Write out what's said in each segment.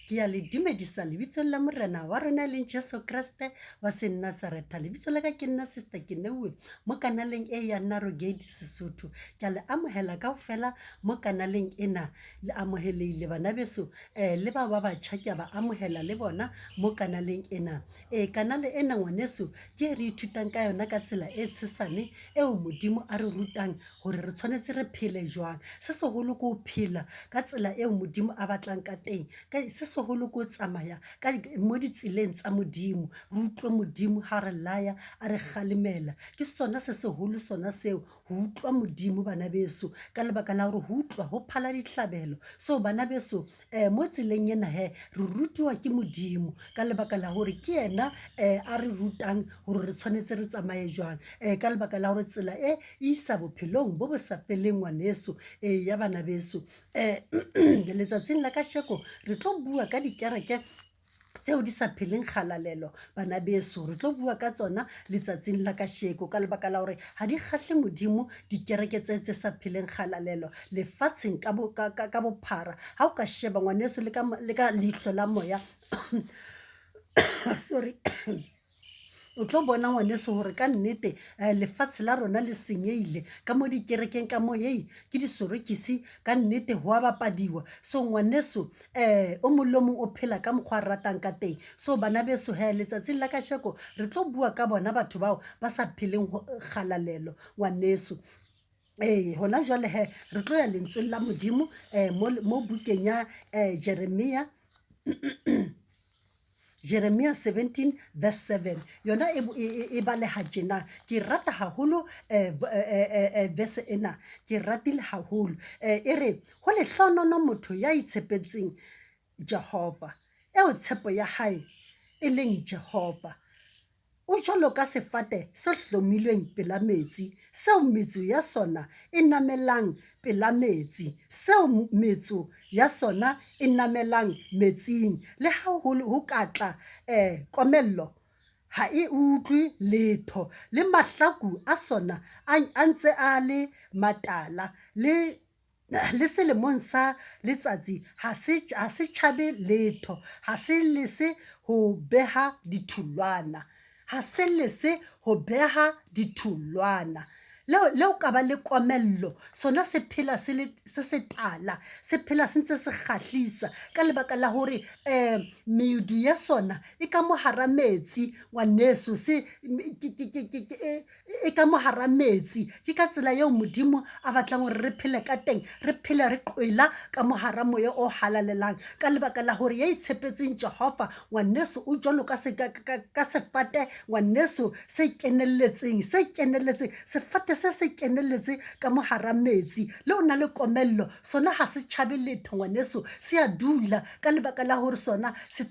Ke ya le dumedisa lebitsong la Morena wa rona e leng Jesu Kreste wa Senazaretha. Lebitso la ka ke nna Sister Keneuwe mo kanaleng e ya Narrow Gate Sesotho. Ke a le amohela kaofela mo kanaleng ena. Le amohelehile bana beso, le bao ba batjha ke a ba amohela le bona mo kanaleng ena. Ee, kanale ena ngwaneso ke e re ithutang ka yona ka tsela e tshesane eo Modimo a re rutang hore re tshwanetse re phele jwang. Se seholo ke ho phela ka tsela eo Modimo a batlang ka teng. Se seholo ke ho tsamaya ka mo ditseleng tsa Modimo. Re utlwe Modimo ha re laya, a re kgalemela. Ke sona se seholo sona seo, ho utlwa Modimo bana beso. Ka lebaka la hore ho utlwa ho phala dihlabelo. So bana beso, Mo tseleng ena hee, re rutiwa ke Modimo ka lebaka la hore ke yena a re rutang hore re tshwanetse re tsamaye jwang. Ka lebaka la hore tsela e e isa bophelong bo bo sa feleng ngwaneso, eya bana beso. Letsatsing la kasheko re tlo bua ka dikereke tseo di sa pheleng kgalalelo bana beso. Re tlo bua ka tsona letsatsing la kasheko ka lebaka la hore ha di kgahle Modimo dikereke tse tse sa pheleng kgalalelo lefatsheng ka bo, ka, ka, ka bophara. Ha o ka sheba ngwaneso le ka, le ka leihlo la moya sorry o tlo bona ngwaneso hore ka nnete lefatshe la rona le senyehile ka mo dikerekeng ka mo, hei ke disorokisi ka nnete ho a bapadiwa. So ngwaneso o mong le o mong o phela ka mokgwa a ratang ka teng. So bana beso hee letsatsing la kasheko re tlo bua ka bona batho bao ba sa pheleng kgalalelo ngwaneso. Ee, hona jwale hee re tlo ya lentsweng la Modimo mo bukeng ya Jeremia. Jeremia 17 verse 7 yona e, e, e, e baleha tjena. Ke rata haholo verse ena, ke ratile haholo. E re ho lehlohonono motho ya itshepetseng Jehova, eo tshepo ya hae e leng Jehova. O jwalo ka sefate se hlomilweng pela metsi, seo metso ya sona e namelang pela metsi, seo metso ya sona e namelang metsing. Le ha ho ka tla komello, ha e utlwe letho, le mahlaku a sona a ntse a le matala, le Le selemong sa letsatsi ha se, ha se tjhabe letho, ha se lese ho beha ditholwana, ha se lese ho beha ditholwana. Leo, leo ka ba le komello, sona se phela se le se setala, se phela se ntse se kgahlisa ka lebaka la hore medu ya sona e ka mo hara metsi ngwaneso, se ke e ka mo hara metsi. Ke ka tsela eo Modimo a batlang hore re phele ka teng, re phele re qwela ka mo hara moya o halalelang. Ka lebaka la hore ya itshepetseng Jehova, ngwaneso o jwalo ka ka sefate, ngwaneso se kenelletseng, se kenelletseng, sefate se se kenelletse ka mo hara metsi. Le o na le komello, sona ha se tjhabe letho ngwaneso, se a dula ka lebaka la hore sona se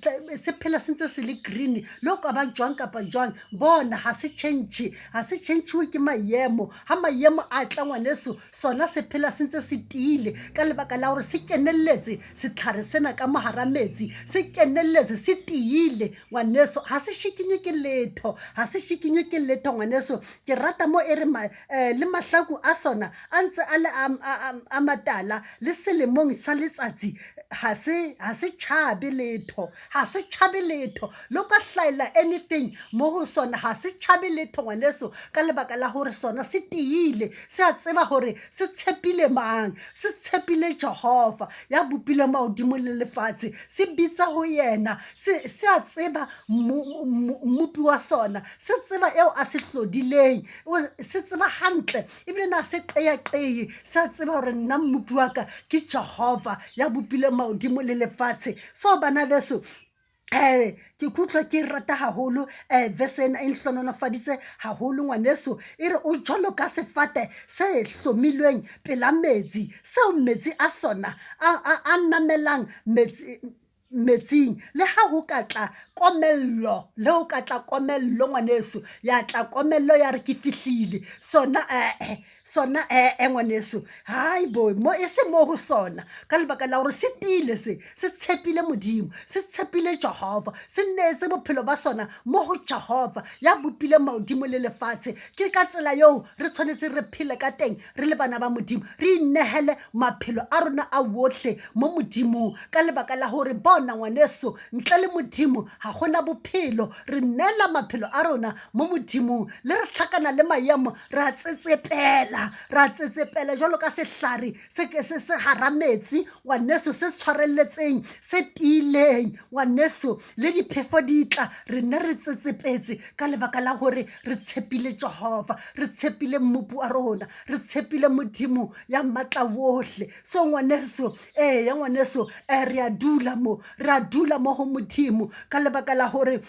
phela se ntse se le green. Le ho ka ba jwang kapa jwang, Bona, ha se tjhentjhe, ha se tjhentjhuwe ke maemo. Ha maemo a tla ngwaneso, sona se phela se ntse se tiile ka lebaka la hore se kenelletse setlhare sena ka mohara metsi, se kenelletse, se tiile ngwaneso, ha se šikinywe ke letho, ha se šikinywe ke letho ngwaneso. Ke rata mo e re ma, le mahlaku a sona a ntse a le a, a, a, a matala, le selemong sa letsatsi ha se, ha se tjhabe letho. Ga se tšhabe letho, le o ka hlaela anything mo go sona, ga se tšhabe letho ngwaneso, ka lebaka la gore sona se tiile, se a tseba gore se tshepile mang, se tshepile Jehofa ya bopileng magodimo le lefatshe, se bitsa go yena, se, se a tseba mmopi wa sona, se tseba eo a se hlodileng, se tseba hantle, ebile na se qeaqee, se a tseba gore nna mmopi wa ka ke Jehofa ya bopileng magodimo le lefatshe. So bana beso, ke kutlwa ke rata haholo verse ena e nhlohonolofaditse haholo ngwaneso. E re o jwalo ka sefate se hlomilweng pela metsi, seo metsi a sona a namelang metsi metsing. Le ha ho ka tla komello, le ho ka tla komello ngwaneso, ya tla komello ya re ke fihlile sona Sona ee ngwaneso, hai bo, mo e se mo ho sona, ka lebaka la hore se tiile se, se tshepile Modimo, se tshepile Jehova, se neetse bophelo ba sona mo ho Jehova ya bopileng mahodimo le lefatshe. Ke ka tsela eo re tshwanetse re phele ka teng re le bana ba Modimo, re inehele maphelo a rona a wohle mo Modimong, ka lebaka la hore bona. kgona ngwaneso, ntle le Modimo ga gona bophelo. Re neela maphelo a rona mo Modimong, le re tlhakana le maemo re a tsetsepela, re a tsetsepela jalo ka sehlare se se se hara metsi ngwaneso, se tshwarelletseng, se tiileng ngwaneso. Le diphefo di tla, re nne re tsetsepetse ka lebaka la gore re tshepile Jehova, re tshepile Mmopi wa rona, re tshepile Modimo ya matla wohle. So ngwaneso, eya ngwaneso, re a dula mo, re a dula mo go Modimo ka lebaka la gore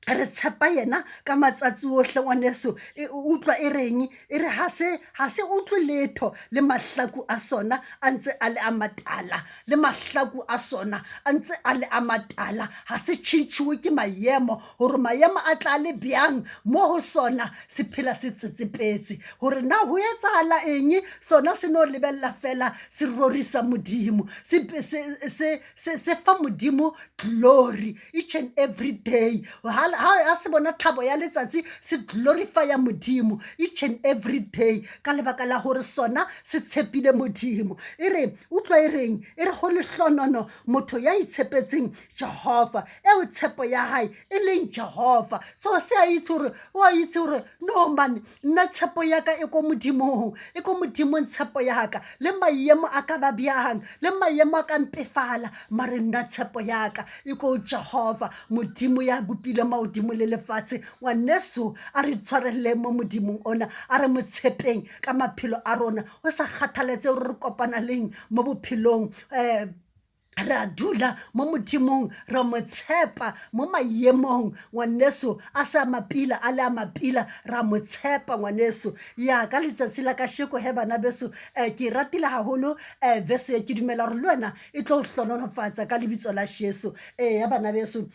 re tshepa yena ka matsatsi ohle ngwaneso. E utlwa e reng? E re ha se ha se utlwe letho le mahlaku a sona a ntse a le a matala, le mahlaku a sona a ntse a le a matala, ha se tjhentjhuwe ke maemo gore maemo a tla le bjang mo go sona, se phela se tsetsepetse. Gore na go etsagala eng, sona se no lebelela fela, se rorisa Modimo, se se se se fa Modimo glory each and every day. Ha se bona tlhabo ya letsatsi, se glorifya Modimo each and every day ka lebaka la gore sona se tshepile Modimo. E re utlwa e reng? E re go lehlonono motho ya itshepetseng Jehova, eo tshepo ya hae e leng Jehova. So se a itse gore, o a itse gore no man, nna tshepo ya ka e ko Modimong, e ko Modimong tshepo ya ka. Le maemo a ka ba bjang, le maemo a ka mpefala, mare nna tshepo ya ka e ko Jehova, Modimo ya bopile maodimo le lefatshe. Ngwaneso, a re tshwareleng mo Modimong ona, a re mo tshepeng ka maphelo a rona, go sa kgathaletse gore re kopana leng mo bophelong. Re a dula mo Modimong, re mo tshepa mo maemong ngwaneso, a se a mapila, a le a mapila, ra mo tshepa ngwaneso. Ya ka letsatsi la kasheko he bana beso, ke ratile haholo verse e, ke dumela gore le wena e tlo hlonolofatsa ka lebitso la Jesu. Eya bana beso,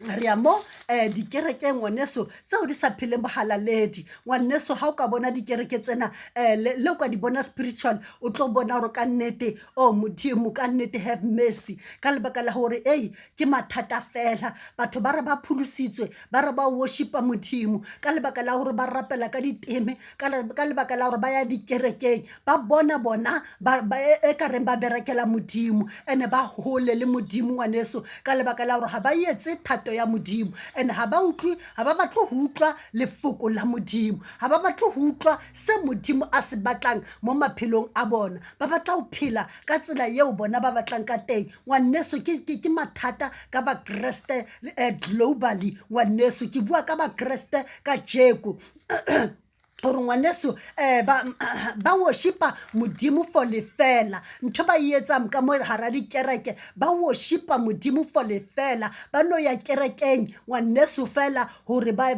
re ya mo dikerekeng ngwaneso tseo di sa pheleng bohalaledi. Ngwaneso, ha o ka bona dikereke tsena, le o ka di bona spiritual, o tlo bona gore ka nnete, oh Modimo, ka nnete have mercy, ka lebaka la gore ei ke mathata fela. Batho ba re ba pholositswe, ba re ba worshipa Modimo ka lebaka la gore ba rapela ka diteme, ka lebaka la gore ba ya dikerekeng, ba bona bona e ka reng ba berekela Modimo, ene ba hole le Modimo ngwaneso, ka lebaka la gore ga ba etse thato ya Modimo, and ga ba utlwe, ga ba batle go utlwa lefoko la Modimo, ga ba batle go utlwa se Modimo a se batlang mo maphelong a bona. Ba batla go phela ka tsela yeo bona ba batlang ka teng ngwaneso. Ke mathata ka Bakreste globally ngwaneso, ke bua ka Bakreste ka jeko gore ngwaneso, ba worshipa Modimo for lefela. Ntho ba e etsang ka mo hara dikereke, ba worshipa Modimo for lefela. Ba no ya kerekeng ngwaneso fela gore ba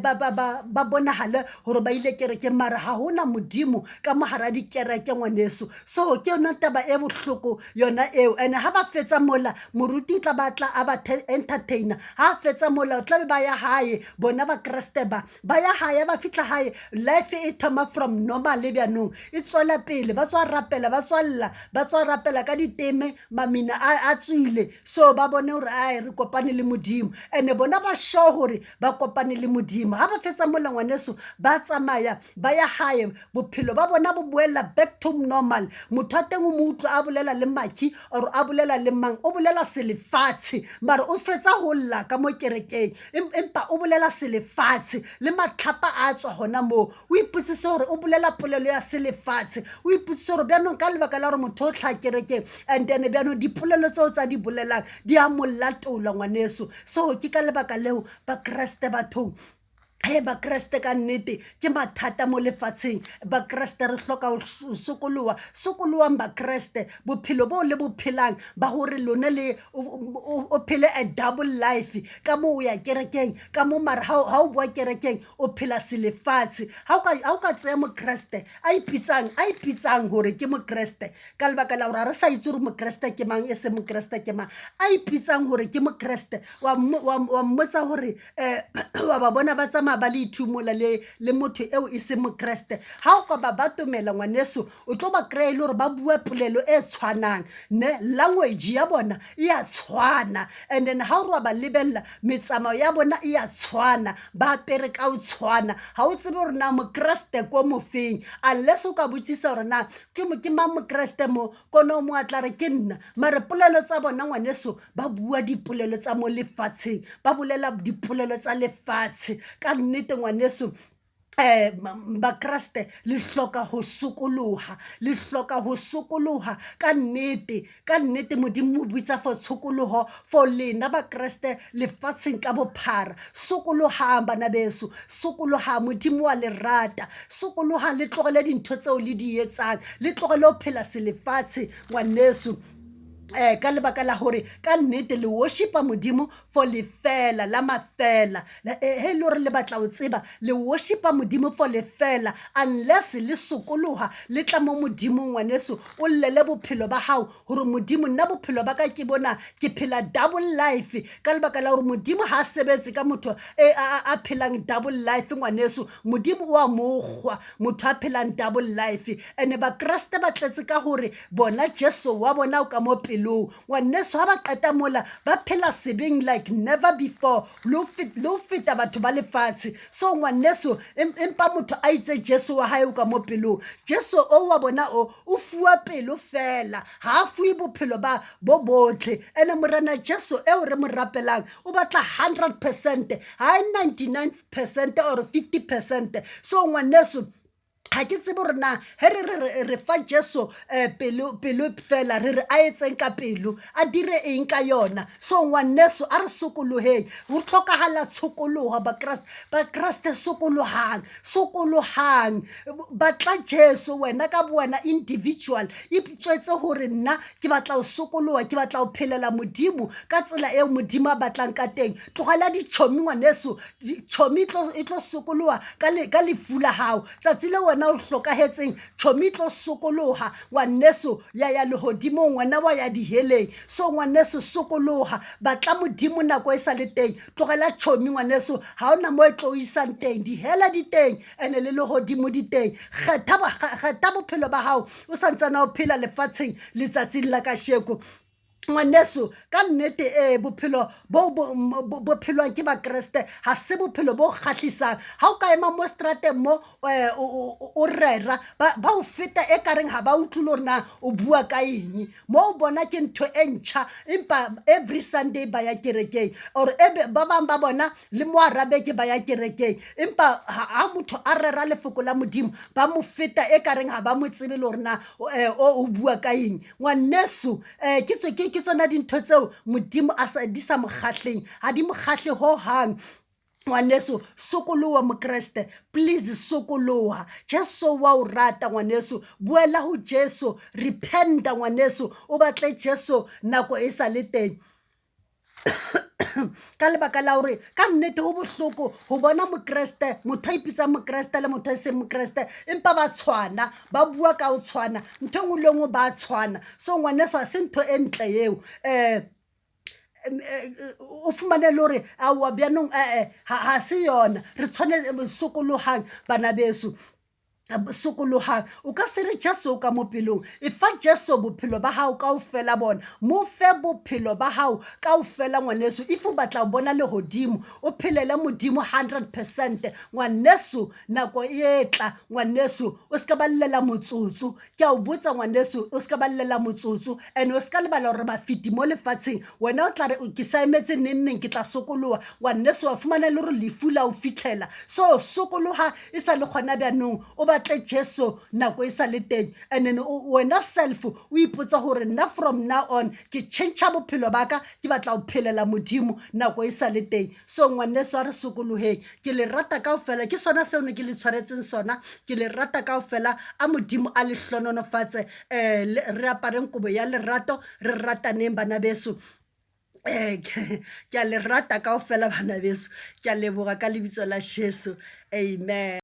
bonagale gore ba ile kerekeng, mara ga gona Modimo ka mo hara dikereke ngwaneso. So ke yona taba e bohloko yona eo. And ha ba fetsa mola, moruti o tla batla a ba entertainer. Ha a fetsa mola, o tla be ba ya hae bona Bakreste ba ba ya gae. Ba fitlha gae, life e thoma from normal bjanong, e tswela pele. Ba tswa rapela, ba tswa lla, ba tswa rapela ka diteme, mamina a tswile. So ba bone gore ai, re kopane le Modimo, and bona ba sure gore ba kopane le Modimo. Ga ba fetsa mola ngwaneso, ba tsamaya ba ya gae, bophelo ba bona bo boela back to normal. Motho a teng o mo utlwa a bolela le maki or a bolela le mang, o bolela selefatshe, mare o fetsa go lla ka mo kerekeng, empa o bolela selefatshe le matlhapa a tswa gona moo. O ipotsise gore o bolela polelo ya selefatshe, o ipotsise gore bjanong ka lebaka la gore motho o tlhaa kerekeng, and then bjanong dipolelo tseo tsa di bolelang di a molatola ngwaneso. So ke ka lebaka leo Bakreste bathong, he Bakreste, ka nnete ke mathata mo lefatsheng. Bakreste re hloka go sokoloa. Sokolowang Bakreste, bophelo bo le bo phelang ba gore lone le o phele a double life, ka mo o ya kerekeng ka mo, mara ha o boa kerekeng o phela selefatshe. Ha o ka tseya Mokreste a ipitsang gore ke Mokreste, ka lebaka la gore ga re sa itse gore Mokreste ke mang, e se Mokreste ke mang, a ipitsang gore ke Mokreste, wa mmotsa gore wa ba bona ba tsamaya. maabane ithumola le le motho eo e seng mokreste ha o ka ba batomela ngwaneso o tlo ba kry-a e le gore ba bua polelo e tshwanang ne language ya bona e a tshwana and then ha o re wa ba lebelela metsamao ya bona e a tshwana ba apere ka o tshwana ga o tsebe gore na mokreste ko mofeng unless o ka botsisa gore na ke mang mokreste mo kono mo a tla re ke nna mare polelo tsa bona ngwaneso ba bua dipolelo tsa mo lefatsheng ba bolela dipolelo tsa lefatshe ka nnete ngwaneso Bakreste le hloka ho sokoloha, le hloka ho sokoloha ka nnete, ka nnete Modimo o bitsa for tshokoloho for lena Bakreste lefatsheng ka bophara. Sokolohang bana beso, sokolohang Modimo wa le rata. Sokolohang le tlogele dintho tseo le di etsang, le tlogele ho phela selefatshe ngwaneso. Ka lebaka la hore ka nnete le worshipa Modimo for lefela la mafela. He le hore le batla ho tseba le worshipa Modimo for lefela unless le sokoloha le tla mo Modimong ngwaneso o llele bophelo ba hao hore Modimo nna bophelo ba ka ke bona ke phela double life ka lebaka la hore Modimo ha a sebetse ka motho e a phelang double life ngwaneso Modimo o a mokgwa motho a phelang double life ene Bakreste ba tletse ka hore bona Jesu wa bona o ka mo pelong ngwaneso ha ba qeta mola ba phela sebeng like never before le ho feta batho ba lefatshe so ngwaneso empa motho a itse Jesu wa hae o ka mo pelong Jesu o wa bona o o fuwa pelo fela ha a fuwe bophelo ba bo botlhe ene Morena Jesu eo re mo rapelang o batla 100% ha 99% or 50% so ngwaneso ga ke tsebe gore na he re re re fa Jesu pelo pelo fela re re a etseng ka pelo a dire eng ka yona so ngwaneso a re sokoloheng go tlhokagala tshokologo Bakreste Bakreste sokolohang sokolohang batla Jesu wena ka bowena individual iptswetse gore nna ke batla go sokologa ke batla go phelela Modimo ka tsela eo Modimo a batlang ka teng tlogela ditšhomi ngwaneso tšhomi e tlo sokologa ka lefu la gago tsatsi le wena o hlokahetseng tšhomi e tlo sokologa ngwaneso ya ya legodimong wena wa ya diheleng so ngwaneso sokologa batla Modimo nako e sa le teng tlogela tšhomi ngwaneso ga ona mo e tlo isang teng dihela di teng ene le legodimo di teng kgetha bophelo ba gago o santsana o phela lefatsheng letsatsing la kasheko ngwaneso ka nnete ee bophelo bo bo phelwang ke Bakreste ha se bophelo bo kgahlisang ha o ka ema mo strateng mo o rera ba o feta e kareng ha ba utlwe le hore na o bua ka eng mo o bona ke ntho e ntjha empa every Sunday ba ya kerekeng or ebe ba bang ba bona le mo hara beke ba ya kerekeng empa ha motho a rera lefoko la Modimo ba mo feta e kareng ha ba mo tsebe le hore na o bua ka eng ngwaneso ke ke tsona dintho tseo Modimo a sa di sa mo kgahleng ha di mo kgahle ho hang ngwaneso sokoloha mokreste please sokoloha Jesu wa o rata ngwaneso boela ho Jesu repenta ngwaneso o batle Jesu nako e sa le teng ka lebaka la hore ka nnete ho bohloko ho bona mokreste motho a ipitsang mokreste le motho e seng mokreste empa ba tshwana ba bua ka ho tshwana ntho e nngwe le nngwe ba tshwana so ngwaneso ha se ntho e ntle eo o fumane le hore aowa bjanong ee ha se yona re tshwanetse sokolohang bana beso sokolohang o ka se re Jesu o ka mo pelong e fa Jesu bophelo ba hao kaofela bona mo fe bophelo ba hao kaofela ngwaneso if o batla ho bona lehodimo o phelele Modimo 100% ngwaneso nako e tla ngwaneso o se ka ba llela motsotso ke a o botsa ngwaneso o se ka ba llela motsotso and o se ka lebala hore bafeti mo lefatsheng wena o tla re ke sa emetse neng neng ke tla sokoloha ngwaneso wa fumana le hore lefu la o fitlhela so sokoloha e sa le gona bjanong o batle Jesu nako e sa le teng and then wena self o ipotsa gore nna from now on ke change bophelo ba ka ke batla go phelela Modimo nako e sa le teng so ngwaneso a re sokoloheng ke le rata kaofela ke sona seo ne ke le tshwaretseng sona ke le rata kaofela a Modimo a le hlononofatse re apareng kobo ya lerato re rataneng bana beso ke a le rata kaofela bana beso ke a leboga ka lebitso la Jesu amen.